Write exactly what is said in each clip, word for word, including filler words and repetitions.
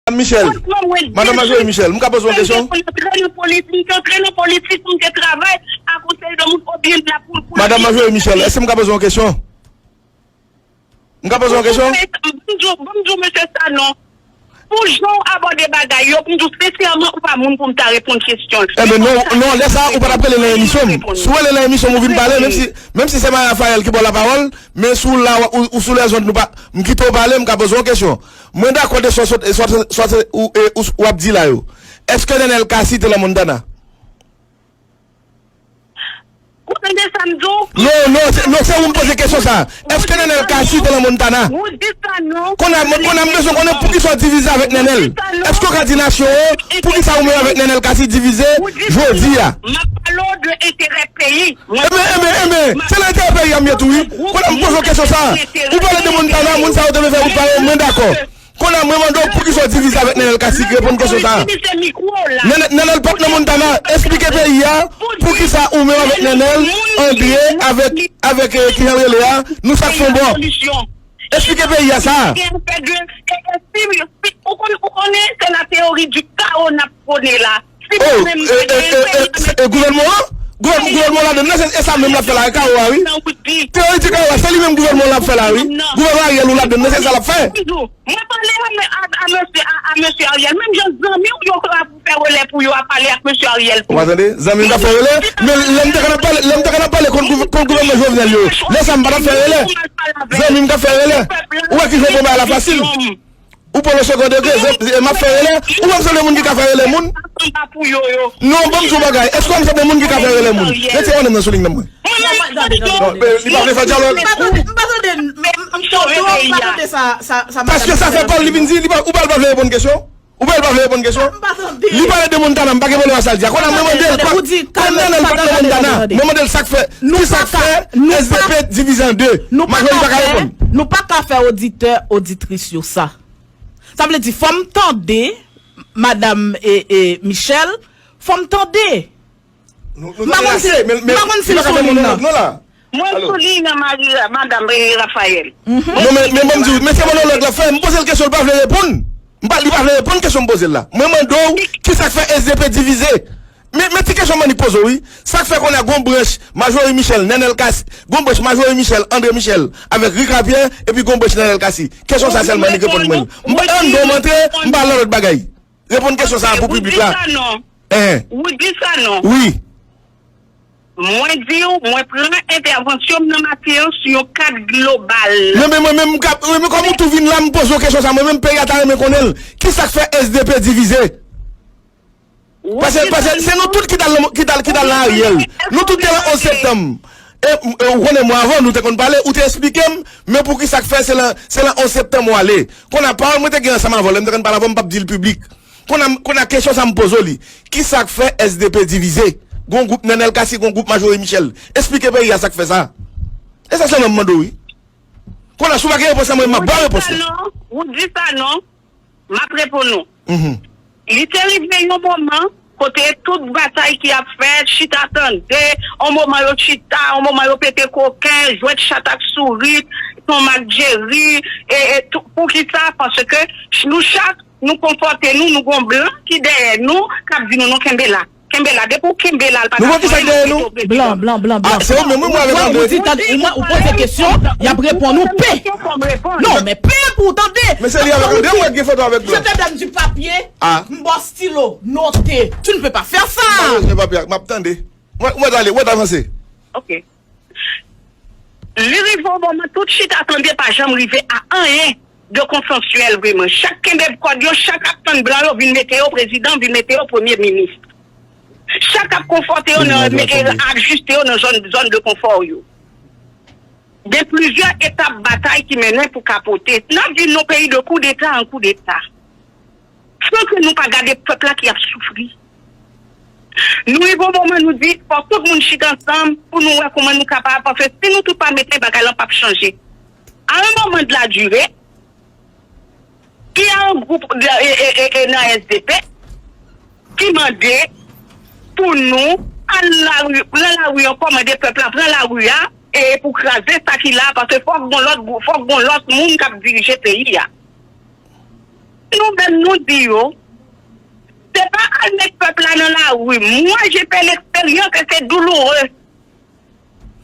Madanm Michel, Madanm Marjorie Michel, m ka poze yon kesyon? Mwen antre nan politik, mwen antre nan politik, mwen te travay ak yon seri de moun oubyen la pou pou Madanm Marjorie Michel, èske m ka poze yon kesyon? M ka poze yon kesyon? Ban m di w, ban m di w, mesye Sanon, pou jan w abòde bagay yo, pou m di w sensèman, ou pa moun pou m ta reponn kesyon. Enben non, non, lè sa a, ou pa t ap rele nan emisyon m. Si w rele nan emisyon m, ou vin pale, menm si, menm si se Maria Rafael ki ba w lapawòl, men si w la, ou, ou sou lèzond, nou pa, m kite w pale, m ka poze yon kesyon. Mwen dakò de sa w sot, sa w, sa w, ou, e, ou, w ap di la yo. Èske Nenel Cassy te nan Montana? Ou tande sa m di w? Non, non, se, non, se ou m poze kesyon sa. Èske Nenel Cassy te nan Montana? Ou di sa non. Kounye a, kounye a m bezwen konnen poukisa w divize avèk Nenel. Èske w ka di nasyon an, poukisa ou menm avèk Nenel Cassy divize jodi a? M ap pale w de enterè peyi. Enben, enben, enben, se nan enterè peyi a m ye tou, wi. Kounye a m poze w kesyon sa. Ou pale de Montana, moun sa yo te vle fè wout pa yo, mwen dakò. Kounye a, mwen mande w, poukisa w divize avèk Nenel Cassy? Reponn kesyon sa a. Nenel, Nenel pa t nan Montana, esplike peyi a, poukisa ou menm avèk Nenel, André, avèk, avèk, eh, kijan l rele a, nou chak fè yon bò. Esplike peyi a sa. Ou konnen, ou konnen se la teyori di kawo n ap pwone la. Oh, e, e, e, e, e gouvènman an? Gouvènman, gouvènman ladann nan, se, e sa menm l ap fè la, e kawo a, wi. Teyori di kawo a, se li menm gouvènman l ap fè la, wi. Gouvènman Ariel ou ladann nan, se sa l ap fè. Mwen pale a, a, a mesye, a, a mesye Ariel. Menm jan zanmi w yo ka fè relè pou yo a pale ak mesye Ariel tou. Ou pa tande? Zanmi m ka fè relè, men lè m te konn ap pale, lè m te konn ap pale kont gouv-, kont gouvènman Jovenel yo, lè sa m pa t ap fè relè. Zanmi m ka fè relè. Ou wè kijan w pran bagay la fasil. Ou pran le second degré, e m ap fè relè. Ou wè m sanble moun ki ka fè relè moun? Non, ban m di w bagay. Èske w wè m sanble moun ki ka fè relè moun? Retire madanm nan sou liy nan mwen. Non, men li pa vle fè dyalòg. M pa tande, m pa tande, m, m, m, m tande sa, sa, sa madanm Michel ap di. Paske sa fè kòl li vin di, li pa, ou pa, li pa vle reponn kesyon? Ou pa, li pa vle reponn kesyon? M pa tande. Li pale de Montana, m pa gen pwoblèm ak sa l di a. Kounye a mwen mande l, kòm Nenel pa t nan Montana, mwen mande l sa k fè, ki sa k fè S D P divize an de? Majorite pa ka reponn. Nou pa ka fè oditè, oditris yo sa. Sa vle di, fò m tande, madanm, e, e, Michel, fò m tande. M pa konn si, m pa konn si l sou liy nan. Mwen sou liy nan, mari, madanm, e, Raphaël. Non, men, men ban m di w, men se monològ l ap fè. M poze l kesyon, li pa vle reponn. M pa, li pa vle reponn kesyon m poze l la. Mwen mande w, ki sa k fè S D P divize? Men, men ti kesyon m annik poze w, wi. Sa k fè kounye a gon branch Marjorie Michel, Nenel Cassy, gon branch Marjorie Michel, André Michel, avèk Ricard Pierre, epi gon branch Nenel Cassy? Kesyon sa sèlman annik reponn mwen. M pa, anndan m antre, m pa nan lòt bagay. Reponn kesyon sa a pou piblik la. Hein. Ou di sa non. Wi. Mwen di w, mwen pran entèvansyon m nan maten an sou yon kad global. Non, men mwen menm, m ka, mwen menm, kòm ou tou vin la, m poze w kesyon sa, mwen menm, peyi a ta renmen konnen l. Ki sa k fè S D P divize? Paske, paske se nou tout ki t al, ki t al, ki t al nan Ariel. Nou tout te lan onz septanm. E, e, ou konnen mwen avan, nou te konn pale, ou te esplike m, men pou ki sa k fè se lan, se lan onz septanm ou ale. Kounye a, pawòl mwen te gen ansanm avè w, lè m te konn pale avè w, m p ap di l piblik. Kounye a, kounye a, kesyon sa m poze w li. Ki sa k fè S D P divize? Gon gwoup Nenel Cassy, gon gwoup Marjorie Michel. Esplike peyi a sa k fè sa. E sa sèlman m mande w, wi. Kounye a, si w pa gen repons lan, mwen, m ap ba w repons lan. Ou di sa non, ou di sa non. M ap reponn ou. Mhm. Li te rive yon moman kote tout batay ki ap fèt, chita tande, yon moman yo chita, yon moman yo pete koken, jwèt chat ak sourit, Tom ak Jerry, e, e, tou, poukisa? Paske nou chak, nou konfòte nou, nou gon blan ki dèyè nou, k ap di nou, "Non, kenbe la, kenbe la." Depi w kenbe la, l pa ta voye nou kite w prezidan. Blan, blan, blan, blan. Ah, se ou menm, wi, mwen avèk André. Ou di, tande, ou, ou poze kesyon, y ap reponn ou, P. Non, men P pou w tande. Men se li avèk André, mwen gen foto avèk blan. Je te donne du papier, m ba w stilo, note. Tu ne peux pas faire ça. M pa bezwen papye a, m ap tande. Mwen, mwen t ale, mwen t avanse. Ok. Li rive yon moman, tout chita tande pa janm rive a anyen de konsansyèl vreman. Chak kenbe kòd yo, chak ap tann blan yo vin mete yo prezidan, vin mete yo premye minis. Chak ap konfòte yo nan, ajiste yo nan zòn, zòn de konfò yo. Gen plizyè etap batay ki mennen pou kapote. N ap viv nan peyi de koudeta an koudeta. San ke nou pa gade pèp la ki ap soufri. Nou rive yon moman nou di, fòk tout moun chita ansanm pou nou wè kòman nou kapab, paske si nou tout pa mete bagay lan p ap chanje. A yon moman de la dire, il y a un groupe de, e, e, e, e, nan S D P ki mande pou nou al lari, pran lari an, kòmande pèp la pran lari a, e pou kraze sa ki la, paske fòk gon lòt gwou-, fòk gon lòt moun k ap dirije peyi a. Nou menm nou di yo, se pa al met pèp la nan lari. Mwen, j'ai fait l'expérience et c'est douloureux.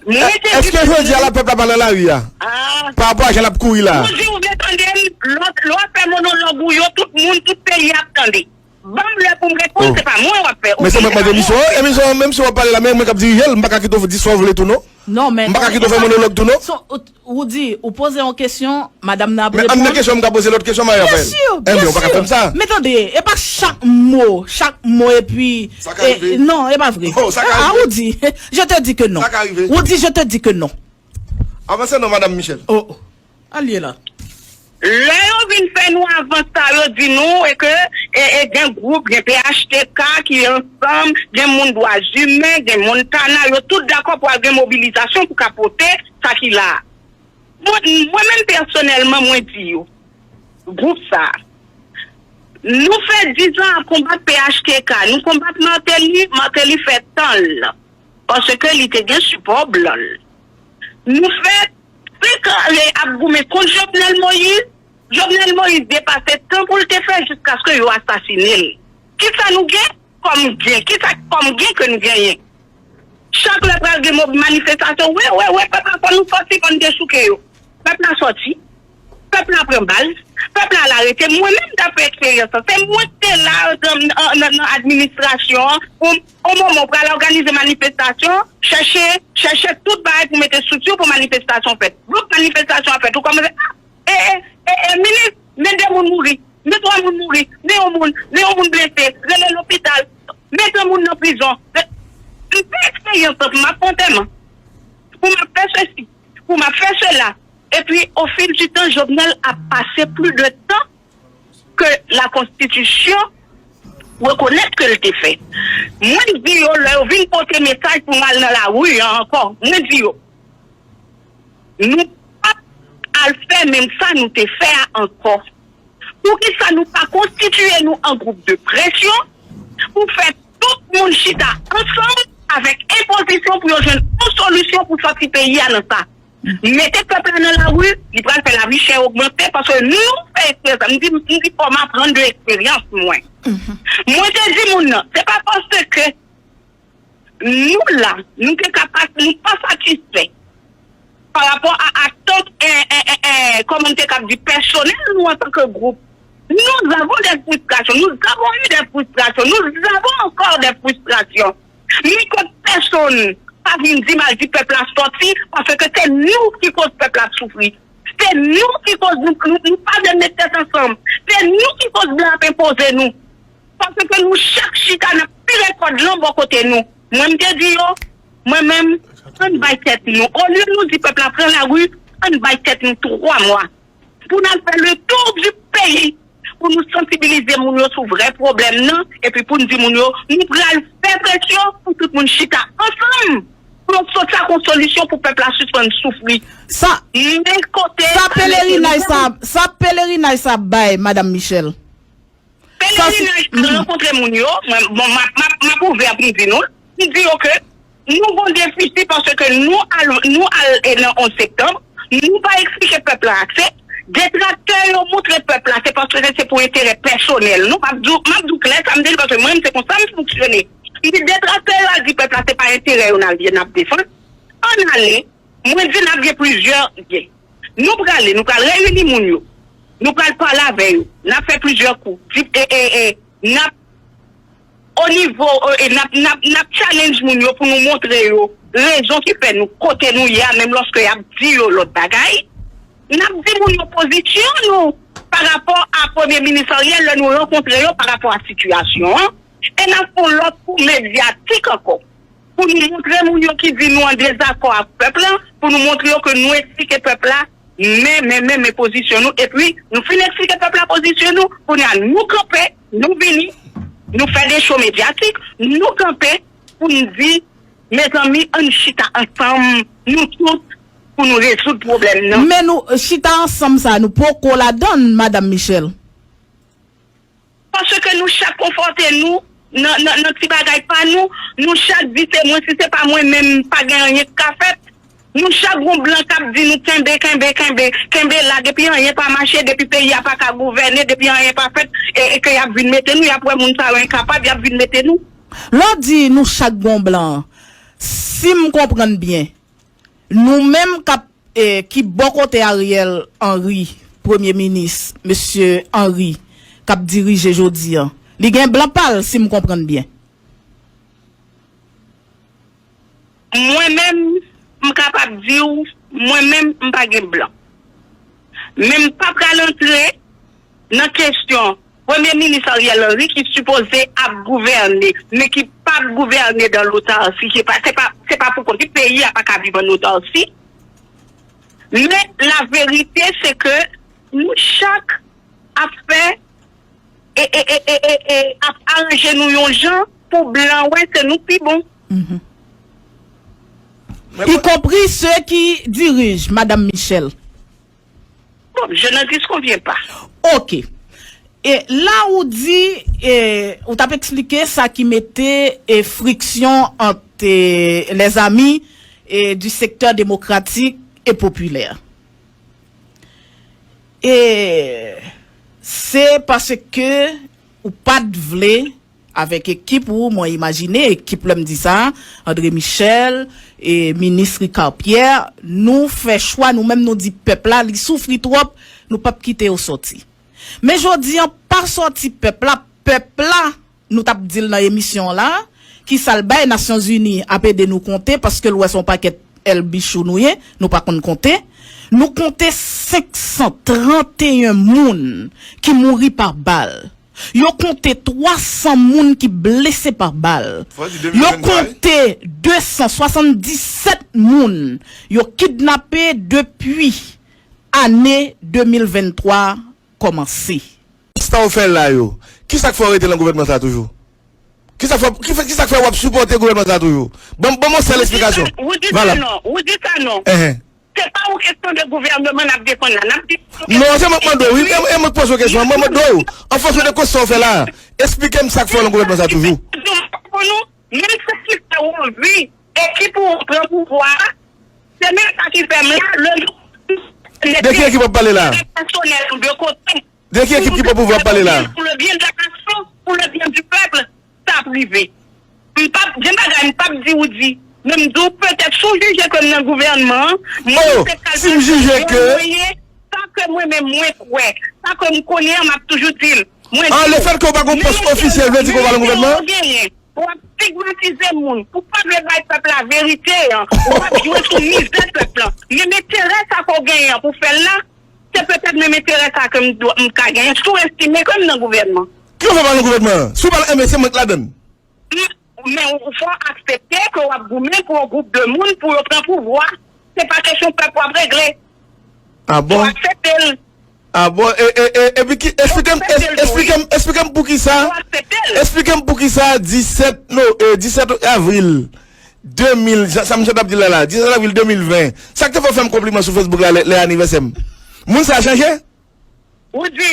Mwen te di Èske jodi a la pèp la pa nan lari a? Ah. Pa rapò a jan l ap kouri la. Ou di ou vle tande m, lè w ap fè monolog ou yo, tout moun, tout peyi ap tande. Ban m lè pou m reponn, se pa mwen w ap fè. Men se mwen k mande misyon, emisyon an, menm si w ap pale la, men mwen k ap dirije l, m pa ka kite w di sa w vle tou non. Non, men M pa ka kite w fè monolog tou non. Ou di, ou poze yon kesyon, madanm nan ap reponn. Men an nan kesyon, m ka poze lòt kesyon, Marie Raphaël. Enben, ou pa ka fè m sa. Men tande, e pa chak mo, chak mo, epi... Sa ka rive. Non, e pa vre. Oh, sa ka rive. Ah, ou di, je te dis que non. Sa ka rive. Ou di, je te dis que non. Avanse non, Madam Michel. Oh, oh. Al ye la. Lè yo vin fè nou avans sa, yo di nou e ke e, e gen gwoup, gen P H T K ki ansanm, gen moun dwa imen, gen moun Tana, yo tout dakò pou al gen mobilizasyon pou ka pote sa ki la a. Mwen, mwen menm pèsonèlman, mwen di yo, gwoup sa a, nou fè diz an ap konbat P H T K, nou konbat Martelly, Martelly fè tan l, paske li te gen sipò blan l. Nou fè senk an ap goumen kont Jovenel Moïse, Jovenel Moïse depase tan pou l te fè jiskaske yo asasinen l. Kisa nou gen kòm gen? Kisa kòm gen ke nou genyen? Chak lè pral gen mo-, manifestasyon, wi, wi, wi, pèp la fò nou sòti, fò n dechouke yo. Pèp la sòti. Pèp la pran bal. Pèp la al arete. Mwen menm m t ap fè eksperyans lan. Se mwen ki te la nan, nan, nan administrasyon an. Pou, o moman w pral òganize manifestasyon, chèche, chèche tout bagay pou mete estrikti pou manifestasyon fèt. Lè manifestasyon an fèt, ou kòmanse, ah, e, e, e, e, minis, men de moun mouri, men twa moun mouri, men yon moun, men yon moun blese, rele lopital, mete moun nan prizon. M fè eksperyans lan pou m ap pran tèman, pou m ap fè sesi, pou m ap fè sela. Epi, au fil du temps, Jovenel ap pase plis de tan ke la konstitisyon rekonèt ke l te fè. Mwen di yo, lè yo vin pote mesaj pou n al nan lari an ankò, mwen di yo, nou p ap al fè menm sa nou te fè a ankò. Poukisa nou pa konstitiye nou an gwoup de presyon pou fè tout moun chita ansanm avèk enpozisyon pou yo jwenn yon solisyon pou sòti peyi a nan sa? Mete pèp la nan lari, li pral fè lavi chè ogmante, paske nou fè eksperyans la. M di, m di fò m aprann de eksperyans mwen. Mwen te di moun nan, se pa paske nou la, nou te ka pa, nou pa satisfè pa rapò a atant, eh, eh, eh, eh, kòman m te kab di, pèsonèl nou antanke gwoup. Nous avons des frustrations, nous avons eu des frustrations, nous avons encore des frustrations. Men kot pèsonn pa vin di m al di pèp la sòti, paske se nou ki koz pèp la ap soufri. Se nou ki koz nou, nou, nou pa vle met tèt ansanm. Se nou ki koz blan ap enpoze nou. Paske nou chak chita n ap tire kòd lan bò kote nou. Mwen m te di yo, mwen menm, ann bay tèt nou. Olye nou di pèp la pran lari, ann bay tèt nou twa mwa. Pou n al fè le tour du pays, pou nou sansibilize moun yo sou vrè pwoblèm nan, epi pou n di moun yo, nou pral fè presyon pou tout moun chita ansanm, pou yo sot ak yon solisyon pou pèp la sispann soufri. Sa, Men kote sa sa mete nou pelerinaj sa, sa pelerinaj sa bay, Madanm Michel? Sa se Pelerinaj al rankontre moun yo, mwen, bon, m ap, m ap, m ap ouvè pou m di nou, m di yo ke nou gon defisi paske nou al, nou al e nan onz septanm, nou pa eksplike pèp la ase. Detraktè yo montre pèp la se paske se pou enterè pèsonèl nou. M ap di w, m ap di w klè sa m te di paske mwen menm se konsa m fonksyone. M di detraktè yo al di pèp la se pa enterè yo n al, n ap defann. Ann ale, mwen di n ap gen plizyè gen. Nou prale, nou pral reyini moun yo. Nou pral pale avè yo. N ap fè plizyè kou. Di, e, e, e, n ap, o nivo, e, e, n ap, n ap, n ap challenge moun yo pou nou montre yo rezon ki fè nou kote nou ye a, menm lòske y ap di yo lòt bagay. N ap di moun yo pozisyon nou pa rapò a Premye Minis Ariel lè nou rankontre yo pa rapò a sitiyasyon an. E n ap fè yon lòt kou medyatik ankò. Pou nou montre moun yo ki di nou an dezakò ak pèp la, pou nou montre yo ke nou eksplike pèp la, men, men, men, men pozisyon nou, epi nou fin eksplike pèp la pozisyon nou, kounye a nou kanpe, nou vini, nou fè de cho medyatik, nou kanpe pou n di, mezanmi, ann chita ansanm, nou tout, pou nou rezoud pwoblèm nan. Men nou, chita ansanm sa, nou poko ladann, Madanm Michel. Paske nou chak konfòte nou nan, nan, nan ti bagay pa nou, nou chak di se mwen, si se pa mwen menm, pa gen anyen k ka fèt. Nou chak gon blan k ap di nou kenbe, kenbe, kenbe, kenbe la, depi anyen pa mache, depi peyi a pa ka gouvène, depi anyen pa fèt, e, e ke y ap vin mete nou, y ap wè moun sa yo enkapab, y ap vin mete nou. Lè w di nou chak gon blan, si m konprann byen, nou menm k ap, e, ki bò kote Ariel Henry, premye minis, mesye Henry, k ap dirije jodi a, li gen blan pa l, si m konprann byen. Mwen menm, m kapab di w, mwen menm, m pa gen blan. Men m pa pral antre nan kesyon Premye Minis Ariel Henry ki sipoze ap gouvène, men ki p ap gouvène dan lotarsi, se pa, se pa, se pa pou kont li, peyi a pa ka viv an otarsi. Men la verite, se ke nou chak ap fè e, e, e, e, e, e ap aranje nou yon jan pou blan wè ke nou pi bon. Mhm. Men Y compris ceux qui dirigent, Madame Michel. Bon, je n'en disconviens pas. Ok. E la ou di, e, ou t ap eksplike sa ki mete, e, friksyon ant, e, les amis, e, du secteur démocratique et populaire. E se paske ou pa t vle avèk ekip ou, mwen imajine ekip lè m di sa, André Michel, e minis Ricard Pierre, nou fè chwa, nou menm nou di pèp la, li soufri twòp, nou p ap kite yo sòti. Men jodi an, pa sòti pèp la, pèp la, nou t ap di l nan emisyon an la, ki sa l bay, Nasyonzini ap ede nou konte, paske l wè se yon pakèt èlbichou nou ye, nou pa konn konte. Nou konte senk san trannteyen moun ki mouri pa bal. Yo konte twa san moun ki blese pa bal. Fò di Yo de mil venntrwa, wi. Konte de san swasanndisèt moun yo kidnape depi ane de mil venntwa kòmanse. Sa w fè la yo, kisa k fè w rete nan gouvènman sa toujou? Kisa k fè, ki fè, kisa k fè w ap sipòte gouvènman sa toujou? Ban, ban m yon sèl Ou di sa, eksplikasyon. Ou di sa Vala. Non, ou di sa non. Enhen. Se pa yon kesyon de gouvènman n ap defann la. N ap di Non, se mwen k mande w, wi. E, e mwen k poze w kesyon an. Mwen mande w, an fonksyon de kòsa w fè la, eksplike m sa k fè w nan gouvènman sa toujou. Pou nou, menm sa ki fè w anvi, e ki pou w pran pouvwa a, se menm sa ki fè m la, lè nou De ki ekip w ap pale la? Pèsonèl ou de kote. De ki ekip ki pran pouvwa w ap pale la? Pour le bien de la nation, pour le bien du peuple, sa ap rive. M p ap, gen bagay m p ap di ou di. Men m di w, petèt, si w jije ke m nan gouvènman an, mwen Oh, se si m jije ke mwen ye, sa ke mwen menm mwen kwè, sa ke m konnen an, m ap toujou di l. Mwen Ah, di le w, fèt ke w pa gen yon pòs ofisyèl vle di ke w pa nan gouvènman an? Genyen, w ap stigmatize moun, ou pa vle bay pèp la verite an, w ap jwe sou mizè pèp la. Men enterè sa ke w genyen an pou fè l la, se petèt menm enterè sa ke m dwe, m ka genyen, si w estime ke m nan gouvènman. Ki w fè pa nan gouvènman an? Si w pa l enben, se mwen k ladann. Men ou fò aksepte ke w ap goumen pou yon gwoup de moun pou yo pran pouvwa. Se pa kesyon pèp w ap regle. Ah bon? Fò aksepte l. Ah bon? E, e, e, epi ki, eksplike m, Fò aksepte l tou, wi. Eksplike m, eksplike m poukisa, Fò aksepte l. Eksplike m poukisa disèt no, e, disèt avril de mil, sa, sa misye t ap di la la, disèt avril de mil ven. Sa k te fè w fè m konpliman sou Facebook la lè, lè anivèsè m? Moun sa chanje? Ou di.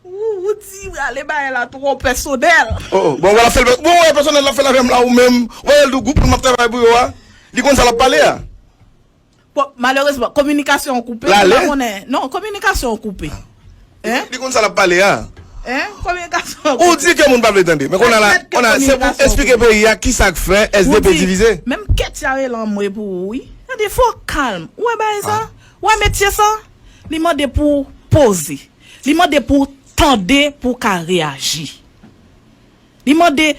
Ou, ou di, ale bagay la twò pèsonèl. Oh, oh, bon, wè l ap fè l, bon, wè pèsonèl l ap fè l avè m la ou menm. Wè l di gwoup moun m ap travay pou yo a. Li konn sa l ap pale a. Bon, malerezman, kominikasyon an koupe, L ale? m pa konnen. Non, kominikasyon an koupe. Hein? Li konn sa l ap pale a. Hein? Kominikasyon an koupe. Ou di ke moun pa vle tande. Men kounye a la, Pètèt ke kounye a, se pou kominikasyon an eksplike koupe. Peyi a kisa k fè S D P Ou di, divize. Menm kèt ya rele anmwe pou ou, wi. Tande, fò w kalm. Ou wè bagay sa? Ah. Ou wè metye sa? Li mande pou w poze. Li mande pou w tande pou w ka reyaji. Li mande,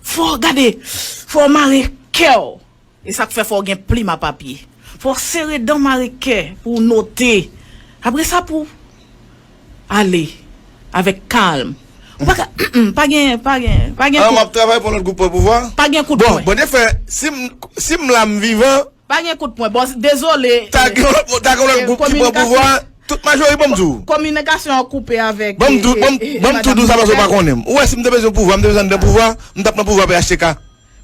fò w gade, fò w mare kè w. E sa k fè fò w gen plim a papye. Fò w sere dan, mare kè pou w note. Apre sa, pou w ale avèk kalm. Ou pa ka, pa gen, pa gen, pa gen Ah, kout, m ap travay pou yon lòt gwoup pran pouvwa? Pa gen kout Bon, pwen. Bon, defè, si m, si m la, m vivan, Pa gen kout pwen. Bon, dezole, Ta gen yon lòt, ta gen yon lòt e, gwoup ki pran kominikasyon pouvwa. Tout majori, ban m di w. Kominikasyon an koupe avèk, Ban m e, di w, e, ban m, e, ban m tou di w sa paske w pa konnen m. Ou wè, si m te bezwen pouvwa, m te bezwen andedan pouvwa, m t ap nan pouvwa P H T K.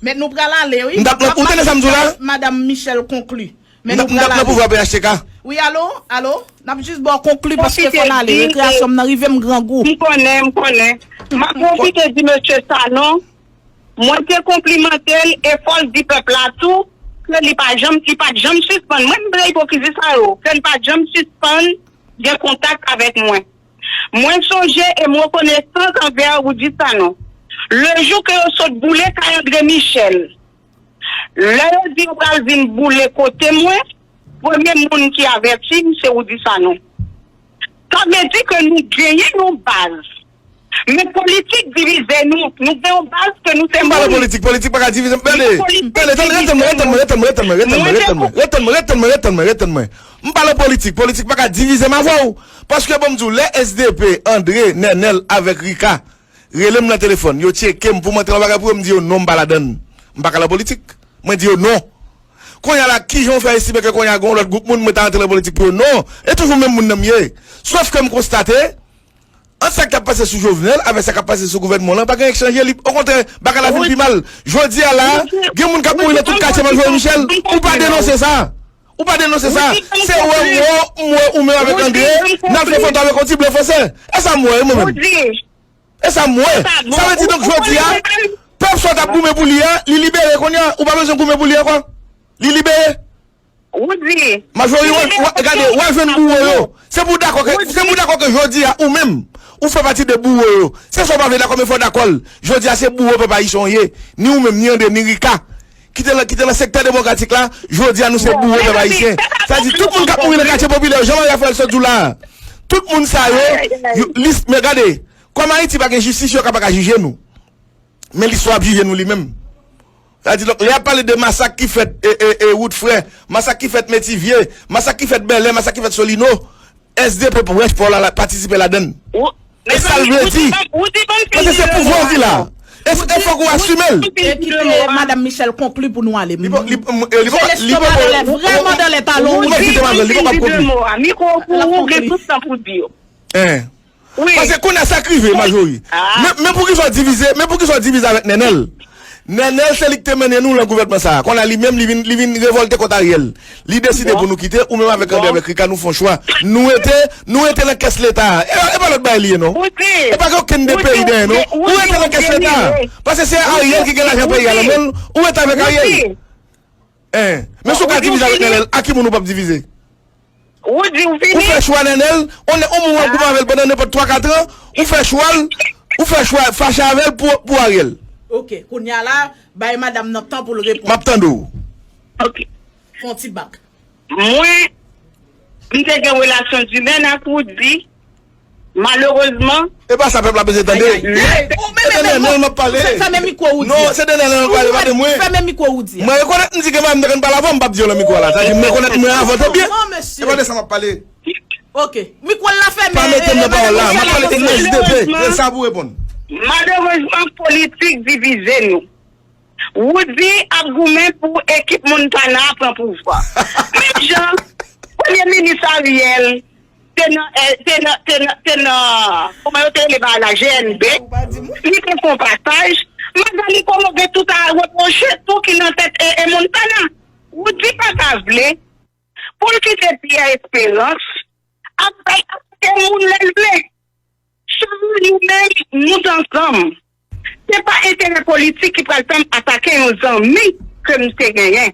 Men nou pral ale, wi. M t ap nan, ou tande sa m di w la? Madam Michel konkli. Men M t ap, nou m t ap pral nan ale. Pouvwa P H T K. Wi, alo? Alo? N ap jis ba w konkli paske Pwofite fò n ale. Di, Rekreyasyon m nan rive, m grangou. M konnen, m konnen. M ap pwofite di mesye Sanon, mwen te konplimante l e fò l di pèp la tou, ke li pa janm, li pa t janm sispann, mwen m vle ipokrizi sa yo, ke li pa t janm sispann gen kontak avèk mwen. Mwen sonje e m rekonesan anvè Roudy Sanon. Le jou ke yo sot boule kay André Michel, lè yo di yo pral vin boule kote mwen, premye moun ki avèti m se Roudy Sanon. Sa vle di ke nou genyen yon baz. Men politik divize nou. Nou gen yon baz ke nou se moun. M pa nan politik, politik pa ka divize m. Gade, gade, tande, rete mwen, rete mwen, rete mwen, rete mwen, rete mwen, rete mwen, rete mwen, rete mwen, rete mwen, rete mwen. M pa nan politik, politik pa ka divize m avè w. Paske bon m di w, lè S D P, André, Nènèl avèk Rika rele m nan telefòn, yo tcheke m pou m antre nan bagay pou yo, m di yo non, m pa ladann. M pa ka nan politik. Mwen di yo non. Kounye a la, kijan w fè estime ke kounye a gen yon lòt gwoup moun mwen ta antre nan politik pou yo? Non. E toujou menm moun nan m ye. Sòf ke m konstate, ant sa k t ap pase sou Jovenel avèk sa k ap pase sou gouvènman w lan, pa gen anyen k chanje. Li, okontrè, bagay la vin pi mal. Jodi a la, gen moun k ap mouri nan tout katye Marjorie Michel. Ou pa denonse sa. Ou pa denonse sa. Se wè m wè w, m wè ou menm avèk André, n al fè foto avèk yon ti blan fransè. E sa m wè, wi, mwen menm. E sa m wè. Sa vle di donk jodi a, pèp sa w t ap goumen pou li a, li libere kounye a. Ou pa bezwen goumen pou li ankò. Li libere. Majori, w, w, gade, w al jwenn bouwo yo. Se pou w dakò ke, se pou w dakò ke jodi a, ou menm, ou fè pati de bouwo yo. Se sa w pa vle dakò, men fò w dakò l. Jodi a, se bouwo pèp ayisyen w ye. Ni ou menm, ni André, ni Rika. Ki te nan, ki te nan sektè demokratik la, jodi a, nou se bouwo pèp ayisyen. Sa di, tout moun k ap mouri nan katye popilè yo, jan Marie Raphaël sot di w la a, tout moun sa yo, yo, lis, men gade, kòm Ayiti pa gen jistis, yo ka pa ka jije nou. Men listwa ap jije nou li menm. Sa di, donk, lè y ap pale de masak ki fèt, e, e, e, Wout Frè, masak ki fèt Metivye, masak ki fèt Bèlè, masak ki fèt Solino, S D P pwòch pa w la, la patisipe ladann. E sa l vle di. Paske se pouvwa w ki la. E, e fòk ou asime l. E kite Madam Michel konkli pou nou ale. Li pa, li, li pa, li pa, li pa, vrèman dan lè talon. Li pa kite madanm, li pa konkli. Mikwo pou ou, gen tout tan pou di yo. Paske kounye a sa k rive, Majori. Men, men poukisa w divize, men poukisa w divize avèk Nènèl? Nènèl se li ki te mennen nou nan gouvènman sa a. Kounye a li menm, li vin, li vin revòlte kont Ariel. Li deside pou nou kite, ou menm avèk André, avèk Rika, nou fè yon chwa. Nou rete, nou rete nan kès Leta a. E, e pa lòt bagay li ye, non. E pa gen okenn de peyi dèyè, non. Ou rete nan kès Leta a. Paske se Ariel ki gen lajan peyi a nan men l, ou rete avèk Ariel. Men si w ka divize avèk Nènèl, a ki moun ou p ap divize? Ou di ou fini? Ou fè chwa Nènèl, on, on moun w ap goumen avè l pandan nenpòt twa kat an, ou fè chwa l, ou fè chwa fache avè l pou, pou Ariel. Ok, kounye a la, bay madanm nan tan pou l reponn. M ap tande w. Ok. Fè yon ti bak. Mwen, m te gen relasyon imèn ak Roudy, malerezman. E pa sa pèp la bezwen tande. Se de Nènèl m ap pale. Fèmen mikwo Roudy. Non, se de Nènèl m ap pale, pa de mwen. Fèmen mikwo Roudy. Mwen rekonèt m di ke m pa m te konn pale avan, m p ap di yo nan mikwo a la. Sa di m rekonèt mwen avan, te byen. E pa de sa m ap pale. Ok. Mikwo l la fèmen. Pa mete m nan pawòl la. M ap pale de S D P. Se sa pou reponn. Malerezman, politik divize nou. Roudy ap goumen pou ekip Montana pran pouvwa. Menm jan Premye Minis Ariel te nan, eh, te nan, te nan, te nan, kòman yo te rele bagay la, G N B, li te fè yon pasaj, Magali Comeau gen tout a repwoche tou ki nan tèt e, e Montana. Roudy pa ta vle pou l kite Pierre Espérance ap bay atake moun lè l vle. Chak nou menm, nou t ansanm. Se pa enterè politik ki pral fè m atake yon zanmi ke m te genyen.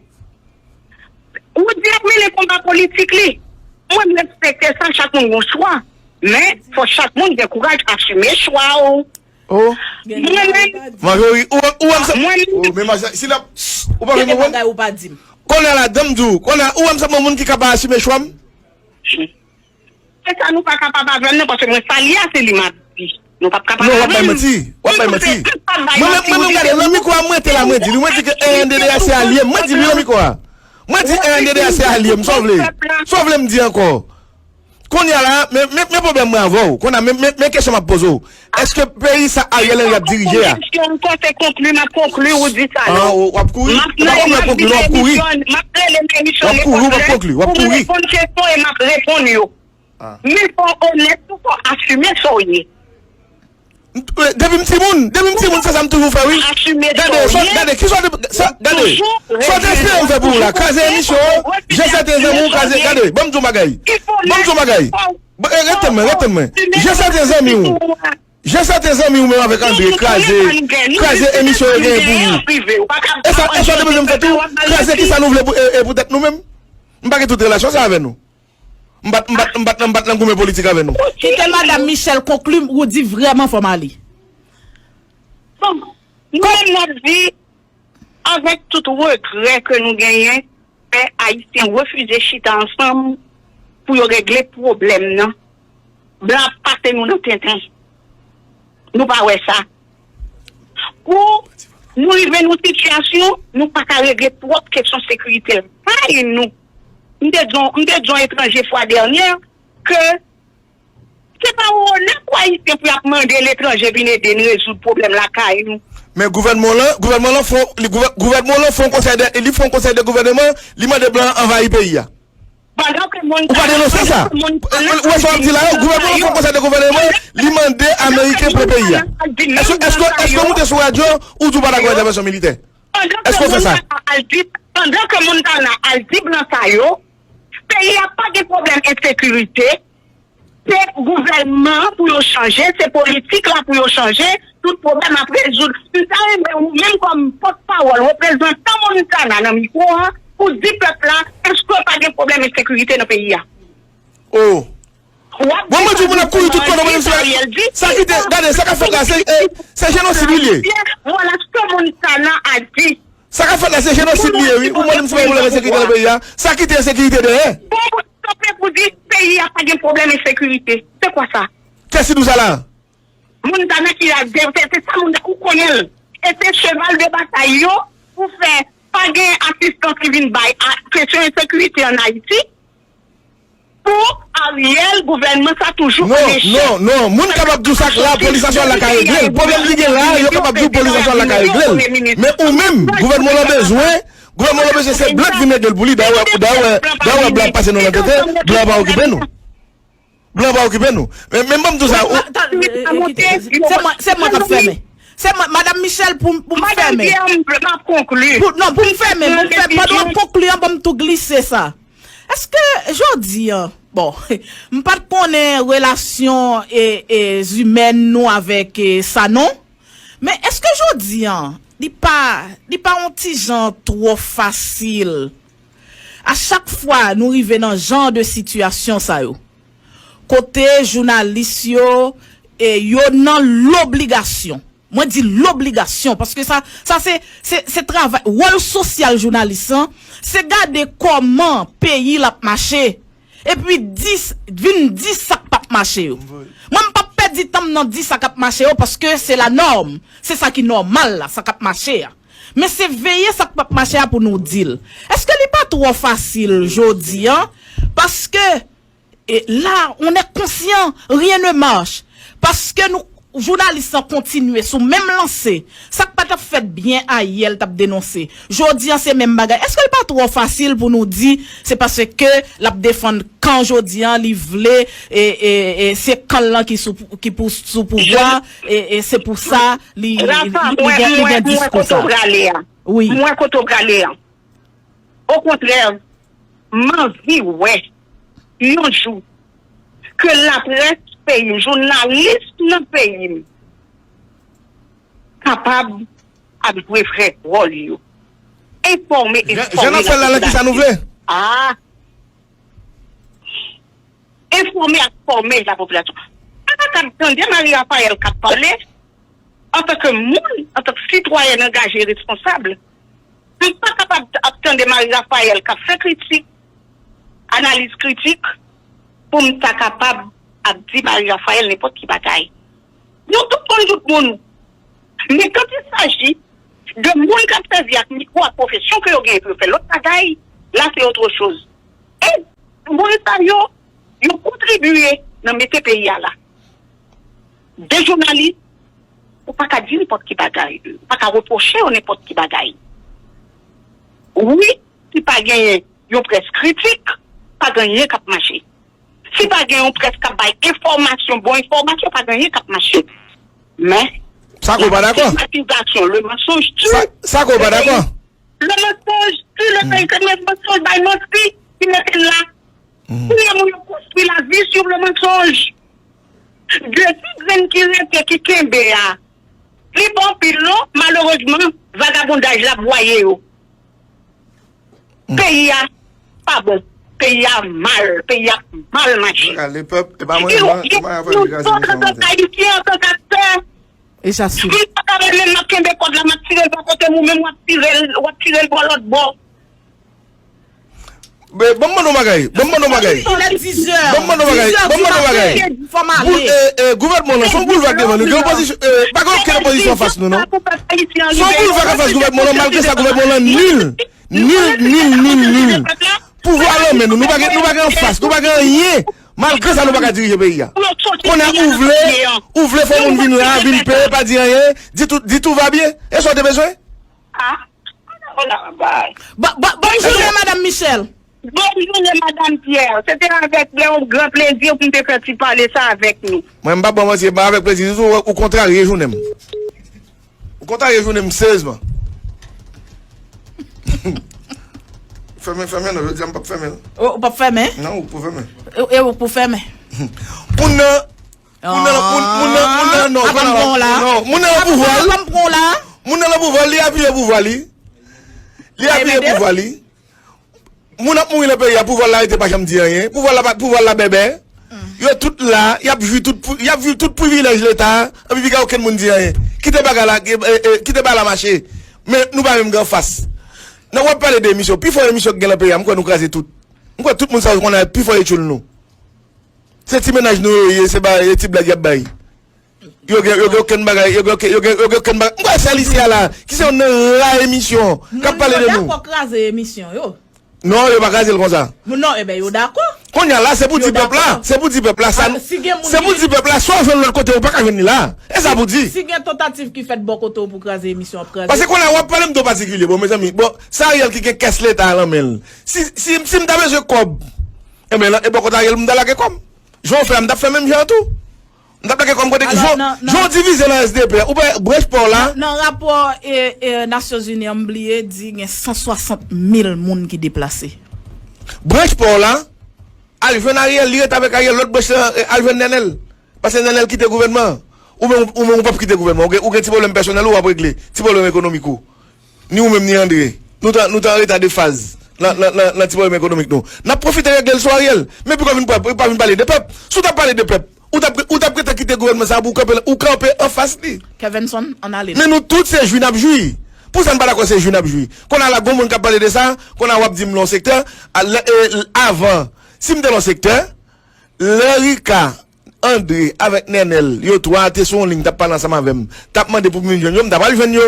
Roudy ap mennen konba politik li. Mwen, m respekte sa, chak moun gen yon chwa. Men, fò chak moun gen kouraj asime chwa w. Mwen menm. Majori, ou, ou wè m sa. Mwen menm. Oh, men Maja, si l ap, ou pa vle konprann? Kounye a la, dan m di w, kounye a, ou wè m sanble yon moun ki kapab asime chwa m? Se sa nou pa kapab avè l non, paske mwen sa li a, se li m ap di. Nou p ap kapab avè l. Non, w ap bay manti. W ap bay manti. Mwen menm, mwen menm, gade, nan mikwo a, mwen te la, mwen di li, mwen di ke R N D D A se alye m. Mwen di li nan mikwo a. Mwen di R N D D A se alye m, sa w vle? Sa w vle m di ankò? Kounye a la, men, men, men pwoblèm mwen avè w. Kounye a, men, men, men kesyon m ap poze w. Èske peyi sa Ariel Henry ap dirije a? Konpozisyon m, kòm se konkli, m ap konkli, ou di sa non. Ah, w ap kouri? Ou pa konn mwen konkli, non, w ap kouri. M ap rele Merichon, w ap kouri, w ap konkli, w ap kouri. Pou m reponn kesyon e m ap reponn yo. Men fò w onèt tou, fò w asime sa w ye. Depi m timoun, depi m timoun, se sa m toujou fè, wi. Gade, gade, kisa w te, gade, sa w te espere m fè pou ou la? Kraze emisyon an, je sèten zanmi w, kraze, gade, ban m di w bagay. Ban m di w bagay. Ret tann mwen, ret tann mwen. Je sèten zanmi w. Jan sèten zanmi ou menm avèk Andre kraze, kraze emisyon yo genyen pou ou. E sa, e sa w te bezwen m fè tou, kraze kisa nou vle pou, e, e pou tèt nou menm? M pa gen tout relasyon sa avè nou. M pa t, m pa t, m pa t nan, m pa t nan goumen politik avè nou. Kite Madam Michelle konkli, Roody vrèman fò m ale. Bon, nou menm n ap di, avèk tout regrè ke nou genyen, fè Ayisyen refize chita ansanm pou yo regle pwoblèm nan. Blan ap pase nou nan tenten. Nou pa wè sa. Pou nou rive nan sitiyasyon, nou pa ka regle pwòp kesyon sekirite kay nou. M te di yon, m te di yon etranje fwa dènyè ke se pa onè pou Ayisyen pou y ap mande letranje vin ede n rezoud pwoblèm lakay nou. Men gouvènman lan, gouvènman lan fon, li, gouvè-, gouvènman lan fon konsèy de, li fon konsèy de gouvènman, li mande blan anvayi peyi a. Pandan ke moun Ou pa denonse sa? Ou wè sa w ap di la yo? Gouvènman lan fon konsèy de gouvènman, li mande Ameriken pran peyi a. Èske, èske, èske w moute sou radyo, ou di w pa dakò entèvansyon militè? Èske w fè sa? Pandan ke moun Tana al di blan sa yo, peyi a pa gen pwoblèm ensekirite, se gouvènman pou yo chanje, se politik la pou yo chanje, tout pwoblèm ap rezoud. M ta renmen ou menm kòm pòtpawòl, reprezantan Montana nan mikwo an, pou di pèp la, èske pa gen pwoblèm ensekirite nan peyi a? Oh. Bon, mwen di w, moun ap kouri tout kote, mwen menm se sa ki te, gade, sa k ap fèt la, se, eh, se jenosid wi l ye. Vwala sa Montana a di. Sa k ap fèt la, se jenosid li ye, wi. Ou mande m si pa gen pwoblèm ensekirite nan peyi a. Sa kite ensekirite dèyè. Bon, pou kanpe pou di peyi a pa gen pwoblèm ensekirite. Se kwa sa? Kiyès ki di w sa la? Moun Tana ki la, se, se sa moun ou konnen l. E se cheval de batay yo pou fè pa gen asistans ki vin bay a kesyon ensekirite ann Ayiti. Pou Ariel, gouvènman sa toujou Non, non, non. Moun kapab di w sa k la, polis nasyonal la ka regle l. Pwoblèm li gen la, yo kapab di w polis nasyonal la ka regle l. Men ou menm, gouvènman w lan bezwen, gouvènman w lan bezwen se blan k vin regle l pou li. Dayè, dayè, dayè blan ap pase nou nan tenten, blan pa okipe nou. Blan pa okipe nou. Men, men ban m di w sa, ou Se mwen, se mwen k ap fèmen. Se mwen, Madam Michelle, pou, pou m fèmen. Pou, non, pou m fèmen, pou m fèmen. Pandan w ap konkli an, ban m tou glise sa. Èske jodi an, bon, m pa t konnen relasyon e, e zimèn nou avèk e, Sanon, men èske jodi an, li pa, li pa yon ti jan twò fasil? A chak fwa nou rive nan jan de sitiyasyon sa yo, kote jounalis yo, e, yo nan lobligasyon, mwen di lobligasyon, paske sa, sa se, se, se travay, wòl sosyal jounalis lan, se gade kòman peyi l ap mache, epi di, vin di sa k p ap mache yo. Mwen, m p ap pèdi tan m nan di sa k ap mache yo, paske se la nòm, se sa ki nòmal la, sa k ap mache a. Men se veye sa k p ap mache a pou nou di l. Èske li pa twò fasil jodi an? Paske E là, on est conscient, rien ne marche. Paske nou, jounalis lan kontinye sou menm lanse. Sa k pa t ap fèt byen ayè, l t ap denonse. Jodi an, se menm bagay. Èske l pa twò fasil pou nou di se paske l ap defann kan jodi an, li vle, e, e, e se kan l lan ki sou, ki pou, sou pouvwa, e, e se pou sa li, li, li, li gen, li gen diskou sa? Wi. M wè kote w prale a. Okontrè, m anvi wè yon jou ke laprès peyi m, jounalis nan peyi m, kapab ap jwe vrè wòl yo. Enfòme, enfòme lapopilasyon. Jan n ap fè l la, nan kisa nou vle? Ah! Enfòme ak fòme lapopilasyon. Sa pa ka tande Marie Raphaël k ap pale, antanke moun, antanke sitwayèn angaje e responsab, m pa kapab ap tande Marie Raphaël k ap fè kritik, analiz kritik, pou m ta kapab ap di Marie Raphaël nenpòt ki bagay. Nou tout konn tout moun. Men quand il s'agit de moun k ap sèvi ak mikwo ak pwofesyon ke yo genyen pou yo fè lòt bagay, la se autre chose. E moun sa yo, yo kontribye nan mete peyi a la. De jounalis, ou pa ka di nenpòt ki bagay, ou pa ka repwoche yo nenpòt ki bagay. Wi, si pa genyen yon près kritik, pa gen anyen k ap mache. Si pa gen yon près k ap bay enfòmasyon, bon enfòmasyon, pa gen anyen k ap mache. Men, sa ke w pa dakò? La stigmatisation, le mensonge tue. Sa, sa ke w pa dakò? Le mensonge tue le pays, se le mensonge bay manti ki mete n la. Kounye a moun yo konstwi lavi sou le mensonge. De ti grenn ki rete, ki kenbe a, li pa anpil non, malerezman, vagabondaj la ap vwaye yo. Peyi a pa bon. Peyi a mal. Peyi a mal mache. Gade, le pèp, e pa mwen, e pa mwen, e pa mwen, nou tout antanke Ayisyen, antanke aktè, e sa si. Si nou pa ka menm, m ap kenbe kòd la, m ap tire l bò kote m, ou menm w ap tire l, w ap tire l bò lòt bò. Ban m mande w bagay, ban m mande w bagay. Il est dix heures. Ban m mande w bagay, ban m mande w bagay. Fò m ale. Pou, e, e, gouvènman lan, se yon boulva k devan nou. Gen opozisyon, e, pa gen okenn opozisyon anfas nou, non. Se yon boulva k anfas gouvènman lan, malgre sa, gouvènman lan nil. Nil, nil, nil, nil. Pouvwa lan men nou, nou pa gen, nou pa gen anfas, nou pa gen anyen. Malgre sa, nou pa ka dirije peyi a. Kounye a, ou vle, ou vle fè moun vin la, vin peye, pa di anyen, di tout, di tout va byen. E sa w te bezwen? Ah, oh la, bye. Ba- ba- Bonn jounen, Madanm Michel. Bonn jounen, Madanm Pierre. Se te avèk yon gran plezi pou m te fè ti pale sa avèk nou. Mwen, m pa ban manti, e pa avèk plezi ditou, ou kontrarye jounen m. Ou kontrarye jounen m, seryezman. Fèmen, fèmen, non, jodi a m p ap fèmen. Ou p ap fèmen? Non, ou pou fèmen. E ou pou fèmen? Moun nan, moun nan, moun, moun nan, moun nan, non, non, non, moun nan lan pouvwa l. Moun nan lan pouvwa l, li apiye pouvwa li. Li apiye pouvwa li. Moun ap mouri nan peyi a, pouvwa l la rete pa janm di anyen. Pouvwa l la, pouvwa l la bèbè. Yo tout la, y ap jwi tout, y ap jwi tout privilèj Leta, anpi piga okenn moun di anyen. Kite bagay la, e, e, kite bagay la mache. Men nou pa menm gen anfas. Nan w ap pale de emisyon, pi fò emisyon ki gen nan peyi a, m kwè nou kraze tout. M kwè tout moun sa yo konnen pi fò e tchoul nou. Se ti mennaj nou yo ye, se ba, e ti blag y ap bay. Yo gen, yo gen okenn bagay, yo gen okenn, yo gen, yo gen okenn bagay. M kwè sèl isi a la, ki se youn nan ra emisyon k ap pale de nou. Yo dakò kraze emisyon yo. Non, yo pa kraze l konsa. Non, e ben yo dakò. Kounye a la, se pou di pèp la, se pou di pèp la, sa, se pou di pèp la, sa w jwenn lòt kote, ou pa ka jwenn li la. E sa pou di. Si gen tantativ ki fèt bò kote w pou kraze emisyon, w ap kraze. Paske kounye a, w ap pale m de patikilye. Bon, mezanmi, bon, sa Ariel ki gen kès Leta a lan men l. Si, si, si m ta bezwen kòb, e ben, e bò kote Ariel m ta lage kòb. Jan w fè a, m t ap fè menm jan an tou. M t ap lage kòm kote. Jan w divize nan S D P a, ou wè branch pa w la. Nan rapò e, e, Nasyonzini an, m bliye di gen san swasant mil moun ki deplase. Branch pa w la, al jwenn Ariel, li ret avèk Ariel, lòt branch lan, e, al jwenn Nènèl. Paske Nènèl kite gouvènman an. Ou menm, ou menm, ou p ap kite gouvènman. Ou gen, ou gen ti pwoblèm pèsonèl ou w ap regle. Ti pwoblèm ekonomik ou. Ni ou menm, ni Andre. Nou t an, nou t an reta de faz nan, nan, nan, nan ti pwoblèm ekonomik nou. N ap pwofite regle l sou Ariel. Men piko vin pa, pa vin pale de pèp. Si w t ap pale de pèp, ou t ap, ou t ap gentan kite gouvènman sa a pou w kanpe, ou kanpe anfas li. Kevinson, ann ale. Men nou tout se jwi n ap jwi. Pou sa n pa dakò se jwi n ap jwi. Kounye a la, gon moun k ap pale de sa, kounye a w ap di m l on sektè, a, lè, e, avan, si m te l on sektè, lè Rika, Andre avèk Nènèl, yo twa te sou yon liy, t ap pale ansanm avè m, t ap mande pou m vin jwenn yo, m ta pral jwenn yo.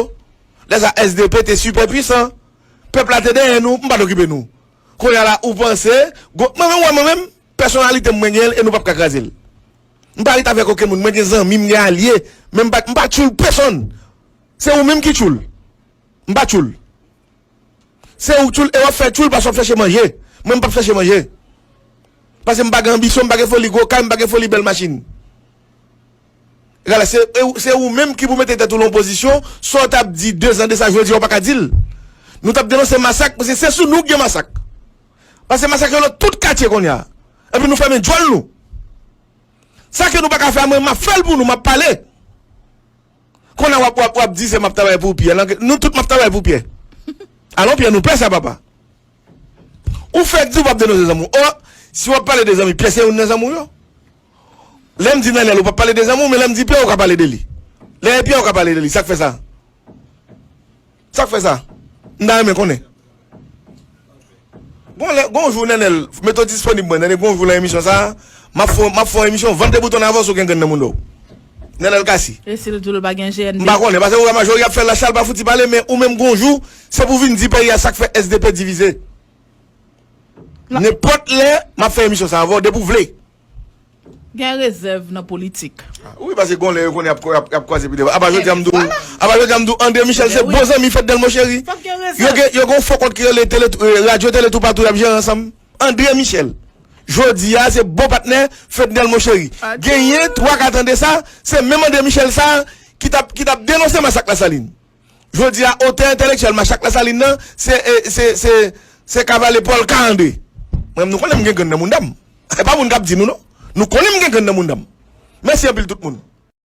Lè sa, S D P te sipè pwisan. Pèp la te dèyè nou, m pa t okipe nou. Kounye a la, ou panse, gwo, mwen menm, wè mwen menm, pèsonalite m mwen genyen l e nou p ap ka kraze l. M pa ret avèk okenn moun, mwen gen zanmi, m gen alye, men m pa, m pa tchoul pèsonn. Se ou menm ki tchoul. M pa tchoul. Se ou k tchoul e w ap fè tchoul paske w ap chèche manje. Mwen, m p ap chèche manje. Paske m pa gen anbisyon, m pa gen foli gwo kay, m pa gen foli bèl machin. Gade, se, e ou- se ou menm ki pou mete tèt ou lan pozisyon, sa w t ap di dezan de sa, jodi a w pa ka di l. Nou t ap denonse masak, paske se sou nou k gen masak. Paske masak yo nan tout katye kounye a. Epi nou fèmen djòl nou. Sa ke nou pa ka fè a, mwen, m ap fè l pou nou, m ap pale. Kounye a w ap, w ap, w ap di se m ap travay pou Pyè. Nan, nou tout m ap travay pou Pyè. Alon Pyè, nou pè sa, papa. Ou fèk di w p ap denonse zanmi w. O, si w ap pale de zanmi Pyè, se youn nan zanmi w yo. Lè m di Nènèl, ou p ap pale de zanmi w, men lè m di Pyè, ou ka pale de li. Lè e Pyè, ou ka pale de li. Sa k fè sa? Sa k fè sa? M ta renmen konnen. Gon lè, gon jou Nènèl, mete w disponib mwen, tande, gon jou nan emisyon sa a, m ap fè, m ap fè yon emisyon, vant debout ann avans ou gen grenn nan mouda w. Nènèl Cassy. E si l di w l pa gen G N B? M pa konnen, paske ou wè majori ap fè lach la, l pa fouti pale, men ou menm gon jou, se pou w vin di peyi a sa k fè S D P divize. Nenpòt lè, m ap fè emisyon sa a avè w, depi w vle. Gen rezèv nan politik. Wi, paske gon lè yo konnen y ap, y ap, y ap kwaze pi devan. Apa jodi a m di w, apa jodi a m di w André Michel se bon zanmi Fednel Monchéry. Yo gen, yo gen yon fo kont ki rele Tele, e, Radyo Tele Toupatou, y ap jere ansanm. André Michel. Jodi a, se bon patnè Fednel Monchéry. Genyen twa kat an de sa, se menm André Michel sa ki t ap, ki t ap denonse masak Lasalin. Jodi a, otè entèlektyèl masak Lasalin nan, se, e, se, se, se kavalye Paul K. André. Mwen, nou konnen m gen grenn nan mounda m. E pa moun k ap di nou, non. Nou konnen m gen grenn nan mounda m. Mèsi anpil tout moun.